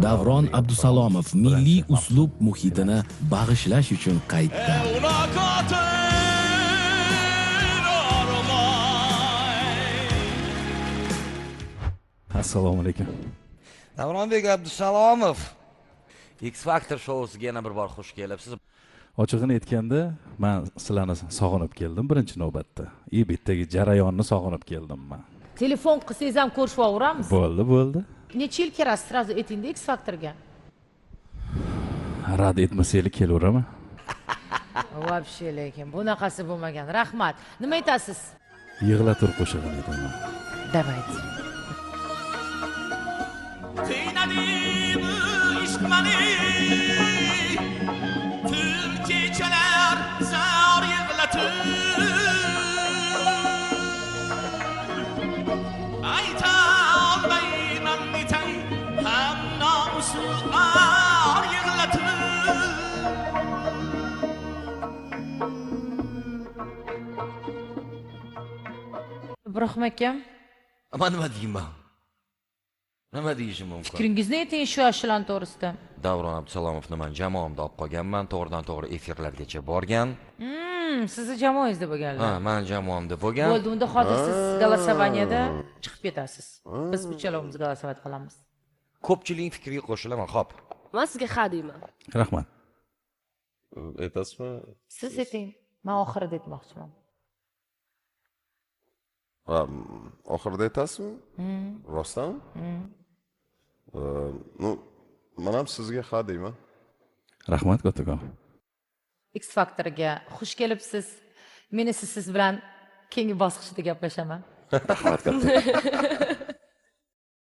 Davron Abdusalomov milliy uslub muhitini bag'ishlash uchun qaytdi. Assalomu alaykum. Davronbek Abdusalomov X Factor shousiga yana bir bor xush kelibsiz. Ochig'ini aytganda, men sizlarni sog'inib keldim birinchi navbatda. Bu yerdagi jarayonni sog'inib keldim men. Telefon qilsangiz ham ko'rishib olaveramiz. Bo'ldi, bo'ldi. Necha yil kirasiz sразу aytingda X Factorga? Rad etmasanglar kelaveraman. Вообще lekin bunaqasi bo'lmagan. Rahmat. Nima aytasiz? Yig'latur qo'shig'ini aytaman. Давайте. Tüm geceler zar yığlatır. Ayta almayman nitay ham namusu ar yığlatır. Ibrohim akam. Ama nima deyman? Nima deyishim mumkin? Fikringizni ayting shu ashulani to'g'risida. Davron Abdusalomovni men jamoamda olib qolganman, to'g'ridan to'g'ri efirlargacha borgan. Sizni jamoangizda bo'lganlar. Ha, men jamoamda bo'lgan. Bo'ldi, unda hozir siz голосованияda chiqib ketasiz. Biz uchalovimiz голосовать qilamiz. Ko'pchilikning fikriga qo'shilaman, xo'p. Men sizga ha deyman. Rahmat. Aytasizmi? Siz ayting. Men oxirida aytmoqchiman. Oxirida aytasizmi? Rostdan? Ну, men ham sizga ha deyman. Rahmat kattakon. X Factorga xush kelibsiz. Men esa siz bilan keyingi bosqichda gaplashaman. Rahmat kattakon.